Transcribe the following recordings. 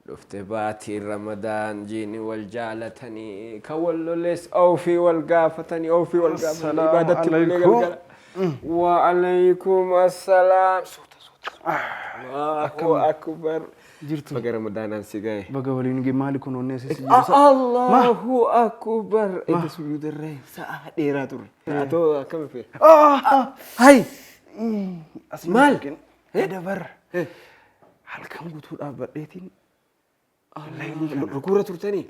Dhufte baatiin Ramadaan, jiini wal jaalatanii, kan wal loles ofii wal gaafatanii, ofii wal gaafatanii Assalaamu ibaadatti bullee alaikum. galgala. Wa alaikum assalaam. Suuta suuta suuta. Allahu akbar. Jirtu. Baga Ramadaanaan si gahe. Baga waliin gee, maali kun onnee asii jiru? Allahu akbar. Edda sujuuda irra sa'a dheeraa turre. Atoo akkam fee? Hay. Maal? Dabar. Halkan guutuu dhaabbadheetiin. Rukuurra turtanii?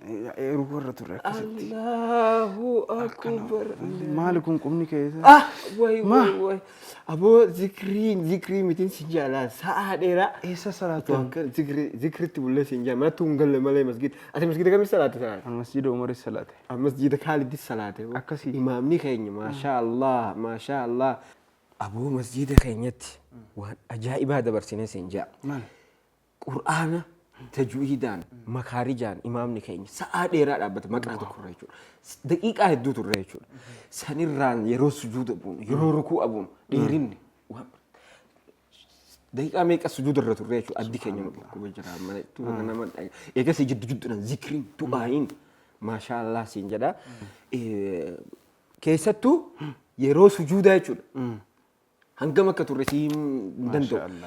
Rukuurra turre akkasitti. Allahu akbar. Maali kun qubni keessa? Ah, way way way. Aboo, zikrii zikrii mitiin si jaalaa sa'a dheeraa. Eessa salaatu? Akka zikrii zikritti bullee si hin jaa, manatti hin galle malee masgiida. Ati masgiida kamitti salaate salaate? An masjida Umaris salaate. Masjiida Kaalidis salaate. Akkasii. Imaamni keenya, maashaa Allah, maashaa Allah. Aboo, masjiida keenyatti waan ajaa'ibaa dabarsinee siin jaa. Maal? Qur'aana tajwiidaan makaarijaan imaamni keenya sa'aa dheeraa dhaabbate maqaa tokkorra jechuudha. Daqiiqaa hedduu turre jechuudha. Sanirraan yeroo sujuuda buunu, yeroo rukuu buunu, dheerinni waan daqiiqaa meeqa sujuuda irra turre jechuudha. Addi keenya nu dhukkuba jira mana itti nama eegas jiddu jidduudhaan zikriin, du'aayin, maashaa Allah siin jedha. Keessattuu yeroo sujuudaa jechuudha. Hangam akka turre siin hin danda'u.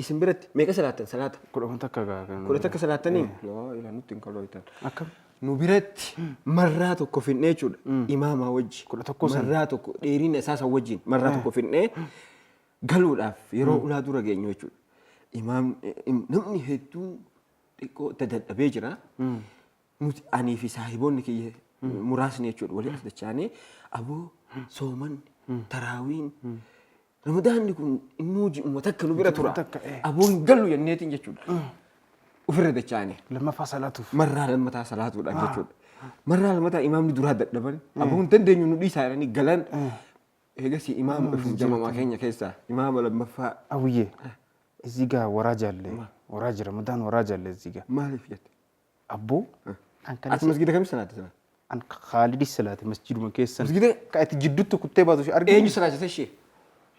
Isin biratti meeqa salaattan salaata? 11 gaa kan. 11 salaattanii? Laa ilaa, nutti hin kalooytan. Akkam? Nu biratti marraa tokko finnee jechuudha. Imaamaa wajji. 11 san. Marraa tokko dheerina isaa san wajjin marraa tokko finnee galuudhaaf yeroo ulaa dura geenyu jechuudha. Imaam namni hedduun xiqqoo dadhabee jira. Nuti, anii fi saahiboonni kiyya muraasni jechuudha, walii as dachaanee, aboo, soomanni, taraawiin, Ramadaanni kun innuu ji'uma takka nu bira tura. Takka. Aboo, hin gallu jenneetiin jechuudha. Ofirra dachaane. Lammaffaa salaatuuf. Marraa lammataa salaatuudhaaf jechuudha. Marraa lammataa imaamni duraa dadhaban. Aboo, hin dandeenyu, nu dhiisaa jedhanii galan. Eegasii imaama dhufu jamamaa keenya keessaa imaama lammaffaa. Awwiyyee. እዚህ ጋር ወራጅ አለ። ወራጅ ረመዳን ወራጅ አለ እዚህ ጋር። Maaliif jette? Abboo. Ati masgiida kamitti salaatte sana? An Khaalidis salaate, masjiduma keessan. Masgida Ka itti jidduutti kuttee baatu ishee arginu. Eenyu salaachise ishee?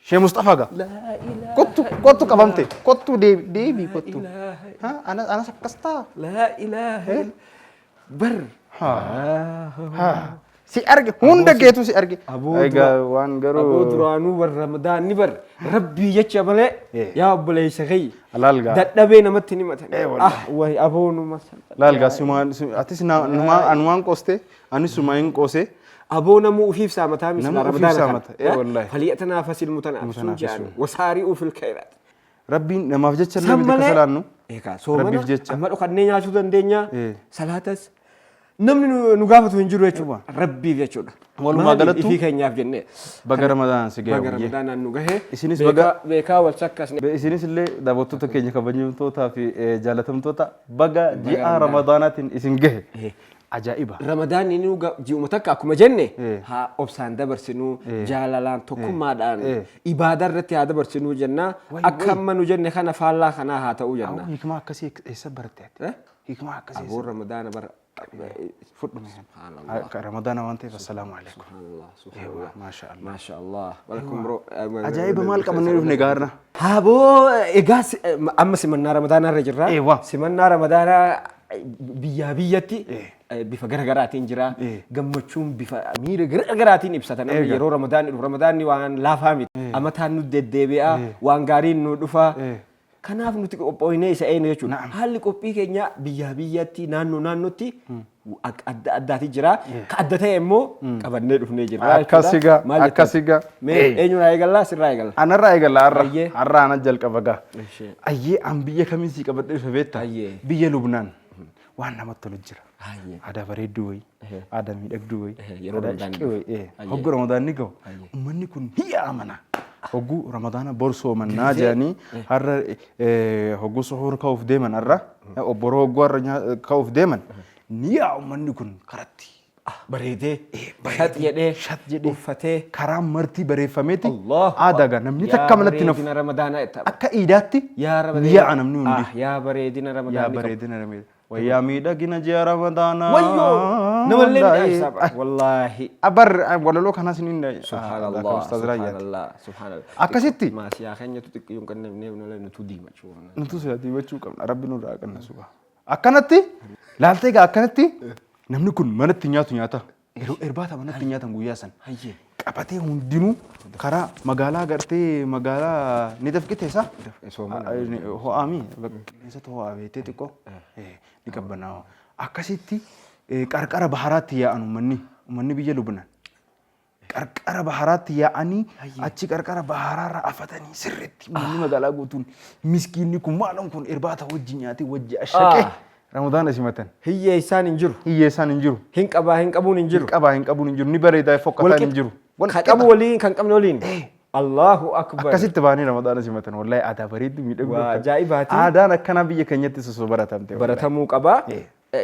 Shee Mustafaa gaa. Laa ilaaha. Kottu, kottu, qabamte, kottu, deebi, deebi, kottu. Ilaaha. Ha, anas akkas ta'a. Laa ilaaha. Bar. Ha, si arge, hunda keetu si arge. Aboo. Egaa waan garuu. Aboo, duraanuu bar Ramadaanni bar rabbii jecha malee, yaa obboleessa kiyya. Laal gaa. Dadhabee namatti ni matan. Eh, wallahi. Ah, wayi aboo, numa Laal gaa, sumaan atis anumaan qooste, anis sumaan hin qoose. Aboo, namuu ufiif saamataa miti. Namuu ufiif Ramadaana kana. saamata, eh, wallahi. فليتنافس المتنافسون jedhan وسارعوا في الخيرات. Rabbiin namaaf jecha illee San miti ka malee salaannu. Egaa soomana Rabbiif jecha. amma dhokannee nyaachuu dandeenya. Salaatas namni nu gaafatu hin jiru jechuudha. Rabbiif jechuudha. Walumaa Maaliif? galattuu ifii keenyaaf jennee. Baga Ramadaan si gahe. Baga Awwiyyee. Ramadaanaan nu gahe. Isinis Beekaa wal sakkasne. Isinis illee daawwattoota keenya kabajamtootaa fi jaalatamtoota, baga ji'a Ramadaanaatiin isin gahe. Ajaa'iba. Ramadaanni nu ji'uma takka akkuma jenne, haa obsaan dabarsinuu, jaalalaan, tokkummaadhaan, ibaadaa irratti haa dabarsinuu jenna. Akka amma nu jenne kana faallaa kanaa haa ta'uu jenna. Hikmaa akkasii eessa baratte ati? Eh? Hikmaa akkasii Aboo, Ramadaana bara. Fudhu. Subhanallah. Akka Ramadaana waan ta'eef, assalaamu alaikum. Subhanallah. Subhanallah. Maasha Allah. Maasha Allah. Welcome, bro. Ajaa'iba, maal qabannee dhufne gaarna? Haboo, egaa amma simannaa Ramadaanaa irra jirra. Eewwa. Simannaa Ramadaanaa biyyaa biyyatti bifa garaagaraatiin jira. Gammachuun bifa miira garaagaraatiin ibsatan. Amma yeroo Ramadaanni dhufu, Ramadaanni waan laafaa miti. Amataan nu deddeebi'a, waan gaariin nu dhufa. Kanaaf nuti qophooynee isa eenyu jechuudha. Haalli qophii keenya biyyaa biyyatti, naannoo naannootti adda addaati jira. Ka adda ta'e immoo qabannee dhufnee jirra Akkas jechuudha. egaa, Maal jettan? akkas egaa. Mee eenyurraa eegallaa? Sirraa eegalla. Anarraa eegalla har'a. Ayyee. Har'a ana jalqaba gaa. Ishee. Ayyee, an biyya kamiin sii qabadhee dhufe beektaa? Ayyee. Biyya Lubnaan. Waan namatti tolu jira. Ayyee. Aadaa bareedduu wayi. Aadaa miidhagduu wayi. Yeroo Aadaa Ramadaanni ishqii wayi. Ayyee. Hogguu Ramadaanni gahu uummanni kun ni amana. Hogguu Ramadaana bor soomannaa jedhanii har'a hogguu suhuur ka'uuf deeman, har'a obboroo hogguu har'a ka'uuf deeman ni yaa uummanni kun karatti. Bareedee. Shat jedhee. Shat jedhee. Uffatee. Karaan martii bareeffameeti. Allahu Aadaa gaa, namni takka manatti nafu. Bareedina Ramadaanaa itti Akka iidaatti Yaa ni yaa'a namni hundi. Ah, yaa bareedina Yaa Ramadaanni qabu. bareedina Ramadaanaa. Wayyaa miidhagina ji'a Ramadaanaa. Wayyoo, namallee midhaaysaa bara. Wallaahi. Abar walaloo kanaas ni Subhanallah. Subhanallah. Subhanallah. Akkasitti? Maasiyaa keenyatu xiqqoo hin qannamneef nutu diimachuu qabna. Nutu sila diimachuu qabna. Rabbi nurraa qannasu qaba. Akkanatti laaltee egaa akkanatti namni kun manatti nyaatu nyaata. Yeroo irbaata manatti nyaatan guyyaa san. Hayyee. Qabatee hundinuu karaa magaalaa gartee magaalaa ni dafqite isaa. Soomana. Ho'aami qilleensatu ho'aa beektee xiqqoo ni qabbanaa'a. Akkasitti qarqara baharaatti yaa'an uummanni biyya Lubnaan. Qarqara baharaatti yaa'anii achi qarqara baharaarra afatanii sirriitti uummanni magaalaa guutuun miskiinni kun maalon kun irbaata wajji nyaatee wajji ashaqee Ramadaana simatan. Hiyyeessaan hin jiru. Hiyyeessaan hin jiru. Hin qabaa hin qabuun hin jiru. Hin qabaa hin qabuun hin jiru. Ni bareedaa fokkataan hin jiru. Kan qabu waliin kan qabne waliin. Allahu akbar. Akkasitti ba'anii Ramadaana simatan. Wallahi aadaa bareedduu miidhagduu. Waa ajaa'ibaati. Aadaan akkanaa biyya keenyatti osoo baratamte. Baratamuu qaba.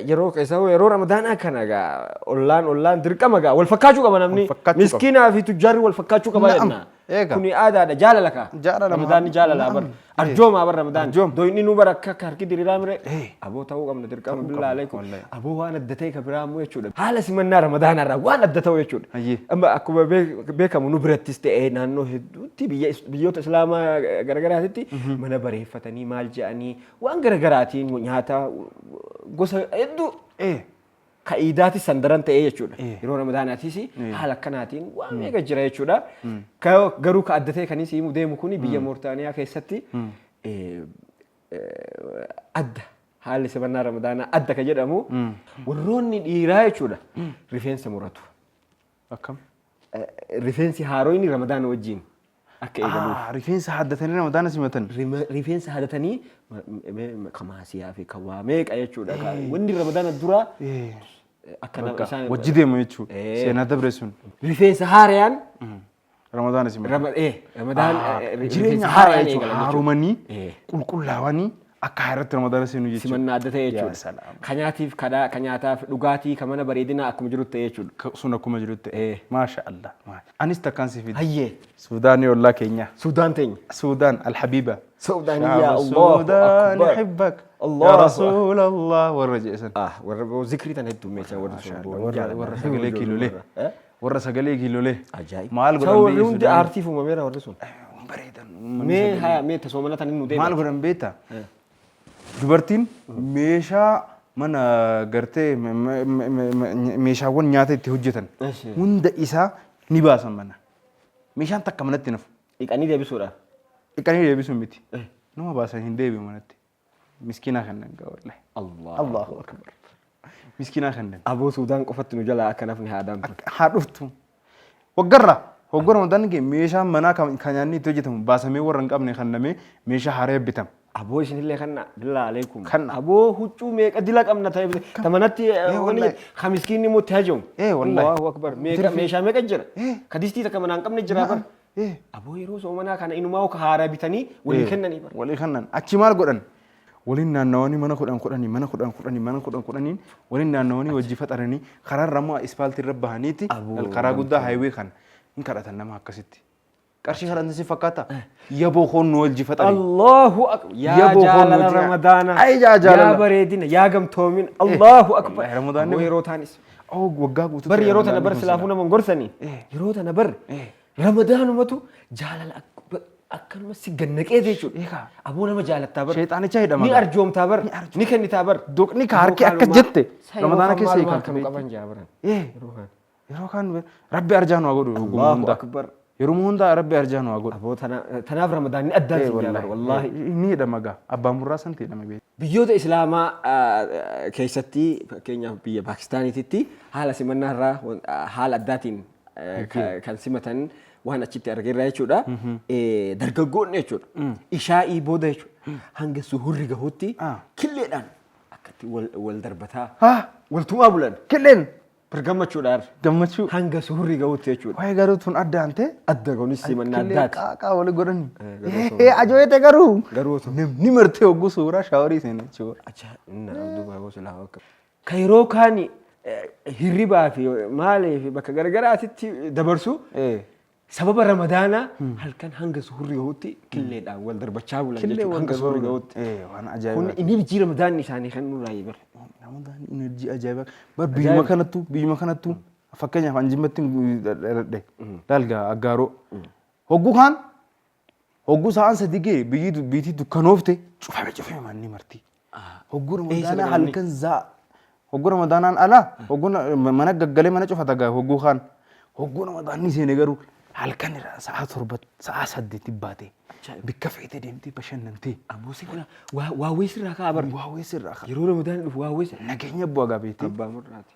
Yeroo keessa yeroo Ramadaanaa kana gaa ollaan ollaan dirqama gaa wal fakkaachuu qaba namni. Wal fakkaachuu qaba. Miskiinaa fi tujjaarri wal fakkaachuu qaba Na'am. jenna. Eega. Kuni aadaadha jaalala kaa. Jaalala Ramadaanni jaalalaa bar. Na'am. Arjoomaa bar Ramadaan. Arjooma. Doyni nu bara akka harki diriiraa mire. Eh. Aboo ta'uu qabna dirqama Ta'uu billaa qabna, alaikum. wallahi. Aboo waan adda ta'e ka biraa immoo jechuudha. Haala simannaa Ramadaanarraa waan adda ta'u jechuudha. Hayyee. Amma akkuma beekamu nu birattis ta'ee naannoo hedduutti biyya biyyoota Islaamaa garagaraatitti mana bareeffatanii maal jedhanii waan garagaraatiin nyaata gosa hedduu ka iidaatis san daran ta'ee jechuudha. Yeroo Ramadaanaatis haala akkanaatiin waan meeqa jira jechuudha. Garuu ka adda ta'e kanis himu deemu kuni biyya Moortaaniyaa keessatti adda haalli simannaa Ramadaanaa adda ka jedhamu warroonni dhiiraa jechuudha rifeensa muratu. Akkam? Rifeensi haaroyni Ramadaana wajjin akka eegaluuf. Rifeensa haaddatanii Ramadaana simatan. Rifeensa haaddatanii ka maasiyaa fi ka waa meeqa jechuudha. Wanni Ramadaana duraa akka nama isaan Wajji deemu jechuudha. Seenaa dabre sun. Rifeensa haarayaan Ramadaana simatan. Ramadaan Jireenya rifeensa haaraa haarayaan jechuudha. eegalan jechuudha. Haaromanii qulqullaawanii akka haaratti Ramadaana seenu jechuudha. Simannaa adda ta'e Yaa jechuudha. salaam. Ka nyaatiif kadhaa, ka nyaataaf dhugaatii, ka mana bareedinaa akkuma jirutti ta'e jechuudha. Sun akkuma jirutti ta'e. Maasha Allah. Anis takkaan si fide. Hayyee. Suudaanii ollaa keenya. Suudaan teenya. Suudaan Alhabiiba. Suudaanii yaa Allahu Suudaan akbar. hibbak. Allahu Yaa Rasuulallah warra jedhe san. Warra zikrii tana heddummeessan warra sun. Warra sagalee kiilolee. Warra sagalee kiilolee. Ajaa'iba. Maal godhan Warri biyyi hundi Suudaan? aartiif uumameera warri sun. Bareedan. Mee haya mee tasoomana tan nu deema. Maal godhan beektaa? Dubartiin meeshaa mana gartee meeshaawwan nyaata itti hojjetan hunda isaa ni baasan mana. Meeshaan takka manatti nafu. Dhiqanii deebisuudhaaf. Dhiqanii deebisuun miti. Nama baasan hin deebi'u manatti. Miskiinaa kennan gaa wallahi. Allah. Allahu akbar. Miskiinaa kennan. Aboo Suudaan qofatti nu jalaa akka nafni haa daamtu. Haa dhuftu. Waggarra hoggaa Ramadaan ga'e meeshaan manaa kan nyaanni itti hojjetamu baasamee warra hin qabne kennamee meeshaa haaraa bitama. Aboo isinillee kanna billaa alaikum. Kanna. Aboo huccuu meeqa dila qabna ta'e tamanatti wallahi. ka miskiinni immoo itti hajamu. Wallahi. Allahu akbar. Meeqa meeshaa meeqa jira? Ka distii takka manaa hin qabne jira bar. Aboo yeroo soomanaa kana inumaa ka haaraa bitanii walii kennanii bar. Walii kennan. Achi maal godhan? Waliin naannawanii mana kudhan kudhanii mana kudhan kudhanii mana kudhan kudhaniin waliin naannawanii wajji faxaranii karaarra immoo ispaaltii irra bahaniiti karaa guddaa haayiwee kana hin kadhatan nama akkasitti. Qarshii kadhatan si fakkaata? Yaboo koon nu wajji faxarii. Allahu akbar. Yaa Yaboo koon jaalala wajji- Ramadaana. Ay, yaa jaalala. Yaa bareedina. Yaa gamtoomina. Allahu akbar. Wallahi Ramadaanni Aboo yeroo taanis. Oh, waggaa guutuu Bar yeroo tana Ramadaanni bar kun silaafuu nama hin gorsanii. Yeroo tana bar Ramadaanumatu jaalala akkanuma si gannaqee jechuudha. Eegaa. Aboo nama jaalattaa bar. Sheexaanicha hidhama Ni gaa. arjoomtaa bar. Ni kennitaa bar. Doqni ka harki akkas jette Ramadaana keessa hiikamte hiikamte. Qaban jaa baran. Yeroo kaan. Yeroo kaan Rabbi arjaa nu haa godhu. Yeroo Allahu hundaa. akbar. Yeroo hundaa Rabbi arjaa nu haa godhu. Aboo tanaaf Ramadaanni addaan si jaa bar wallaahi. Ni hidhama gaa. Abbaan murraa santi hidhama beektu. Biyyoota Islaamaa keessatti fakkeenyaaf biyya Paakistaaniititti haala simannaa irraa haala addaatiin kan simatan waan achitti argeerra jechuudha. Dargaggoonni jechuudha. Ishaa'ii booda jechuudha. Hanga suhurri gahutti killeedhaan akkatti wal darbataa wal tumaa bulan. Killeen Bar gammachuudhaan. Gammachuu. Hanga suhurri gahutti jechuudha. Waa'ee garuu tun addaan ta'e. Adda kunis simannaa Killee addaati. qaaqaa wali godhani. Garuu osoo- Ajooyete garuu. Garuu osoo- Namni martee hogguu suuraa shaaworii seena jechuudha. Ajaa'ibna duuba gosa lama akka. Ka yeroo kaani hirribaa fi maalii fi bakka garagaraatitti dabarsu sababa Ramadaanaa halkan hanga suhurri gahutti killeedhaan wal darbachaa bulan Killee jechuudha. wal Hanga suhurri darbaa gahutti. Waan Kun ajaa'ibaati. enerjii Ramadaanni isaanii kan nurraa bara. Ramadaan enerjii ajaa'ibaa. Bar biyyuma kanattu biyyuma kanattu fakkeenyaaf an jimmatti dhaladhe. Laalgaa aggaaroo. Hogguu kaan hogguu sa'aan sadi ga'e biyyi biitii dukkanoofte cufame cufame manni marti. Hogguu Eessa Ramadaanaa dhaqanii? Halkan zaa. Hogguu Ramadaanaan ala hogguu mana gaggalee mana cufata gaa hogguu kaan. Hogguu Ramadaanni seene garuu halkan irraa sa'a 7, sa'a 8 baatee bikka feete deemtee bashannantee. Aboo si kana waa wayii sirraa ka'a bar. Waa wayii sirraa ka'a. Yeroo Ramadaanni dhufu waa wayii. Nageenya bu'aa gaa beektee. Abbaa murraati.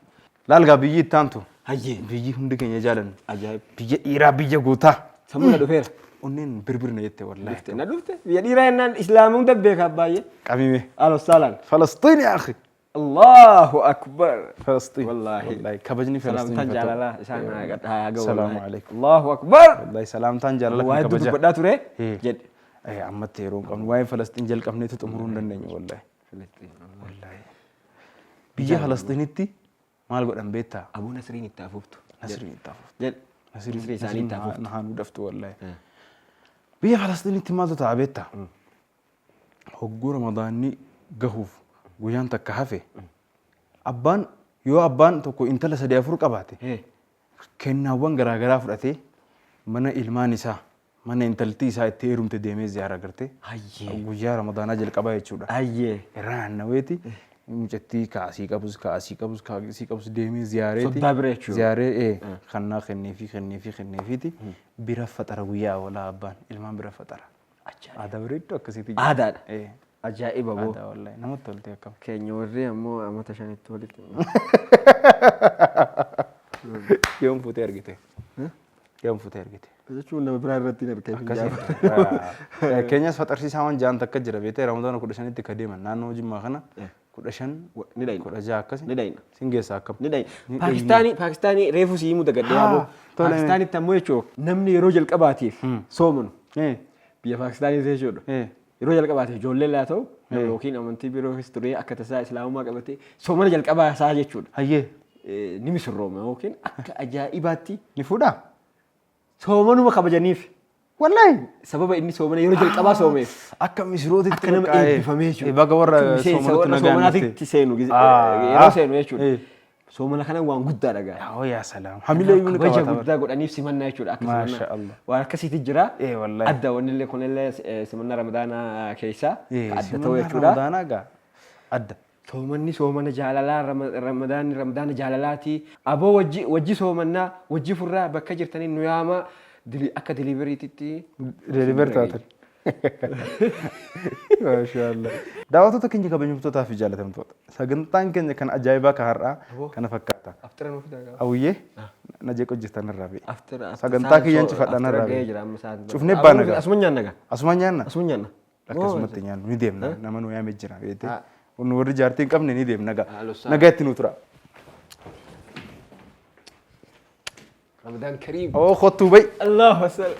Laal gaa biyyi itti aantu. Hayyee. Biyyi hundi keenya jaalannu. Ajaa'ib. Biyya dhiiraa, biyya gootaa. Sammuu na dhufeera. Onneen birbirna jette wallaahi. Dhufte na dhufte. Biyya dhiiraa jennaan Islaama hunda beeka baay'ee. Qabime. Alosaalaan. Falastiin yaa akhi. Allahu akbar. Falastiin. Wallaahi. Wallaahi kabajni Falastiin. Salaamtaan jaalalaa isaan haa ga'u. Salaamu alaikum. Allahu akbar. Wallaahi salaamtaan jaalala Waa kan hedduu kabaja. dubbadhaa ture jedhe. Ammatti yeroo hin qabnu waa'ee Falastiin jalqabneetu xumuruu hin dandeenyu wallaahi. Wallaahi. Biyya Falastiinitti maal godhan beektaa? Abuu Nasriin itti hafuuftu. Nasriin itti hafuuftu. Jedhe. Nasrii isaanii itti hafuuftu. Nahaanuu daftu wallaahi. Biyya Falastiinitti maaltu ta'a beektaa? Hogguu Ramadaanni gahuuf guyyaan takka hafe abbaan yoo abbaan tokko intala sadii afur qabaate kennaawwan garaagaraa fudhatee mana ilmaan isaa, mana intaltii isaa itti heerumte deemee ziyaara gartee guyyaa Ramadaanaa jalqabaa jechuudha. Irraa naannaweeti mucattii kaasii qabus kaasii qabus kaasii qabus deemee ziyaareeti. Soddaa bira jechuudha. Ziyaaree kannaa kenneefii kenneefii kenneefiiti bira faxara guyyaa awwalaa abbaan ilmaan bira faxara. Aadaa bareedduu akkasiitu jira. Aadaadha. Ajaa'iba boo. Aadaa wallaahi namatti tolte akkam. Keenya warri ammoo amata shanitti walitti. Yoom fuutee argite? Yoom fuutee argite? Jechuun nama biraa irratti hin argine. Akkasii. Keenyas faxarsiisaa waan ja'an takka jira beektee Ramadaana 15tti ka deeman naannoo Jimmaa kana 15 Ni dhayna. 16 akkasi. Ni dhayna. Sin geessa akkam. Ni dhayna. Paakistaanii Paakistaanii reefu si himuu dagadhee yaaboo. Tole. Paakistaanitti ammoo jechuun namni yeroo jalqabaatiif soomanu biyya Paakistaanii jechuudha. Yeroo jalqabaatiif ijoollee laa ta'u yookiin amantii biroofis turee akka tasaa islaamummaa qabatee soomana jalqabaa isaa jechuudha. Ni misirrooma yookiin akka ajaa'ibaatti Ni fuudhaa? soomanuma kabajaniif. Wallaahi. Sababa inni soomana yeroo jalqabaa soomeef. Akka misirootitti Akka nama qophaa'ee. eebbifamee jechuudha. Baga warra Miseensa soomanatti warra nagaan soomanaatitti seenu yeroo seenu jechuudha. Soomana kana waan guddaa dhagaa. Yaa yaa salaam. Hamilee iyyuu ni Kabaja qabaata bara. guddaa godhaniif simannaa jechuudha. Akka Maasha simannaa. Allah. Waan akkasiitu jira. Wallaahi. Adda wanni kunillee simannaa Ramadaanaa keessaa adda ta'u Simannaa jechuudha. Ramadaanaa gaa adda. Soomanni soomana jaalalaa, Ramadaanni Ramadaana jaalalaati. Aboo wajji wajji soomannaa wajji furraa bakka jirtanii nu yaama akka deliverytitti. Deliver taatan. Maashaallah. Daawwattoota keenya kabajamtootaa fi jaalatamtoota. Sagantaan keenya kan ajaa'ibaa kan har'aa kana fakkaata. Aftira nuuf fidaa gaafa. Awwiyyee na jeeqoo jirtan irraa ba'e. Aftira Sagantaa kiyyaan cufadhaan irraa gahee ba'e. jira amma sa'aatii. Cufnee baana gaa. Asuma nyaanna gaa. Asuma nyaanna. Asuma nyaanna. Akkasumatti nyaannu ni deemna. Nama nu yaamee jira beekte. Nu warri jaartii hin qabne ni deemna gaa. Alossaa. Nagaa itti nu tura. Ramadaan Kariim. Oo kottuu ba'i. Allahu akbar.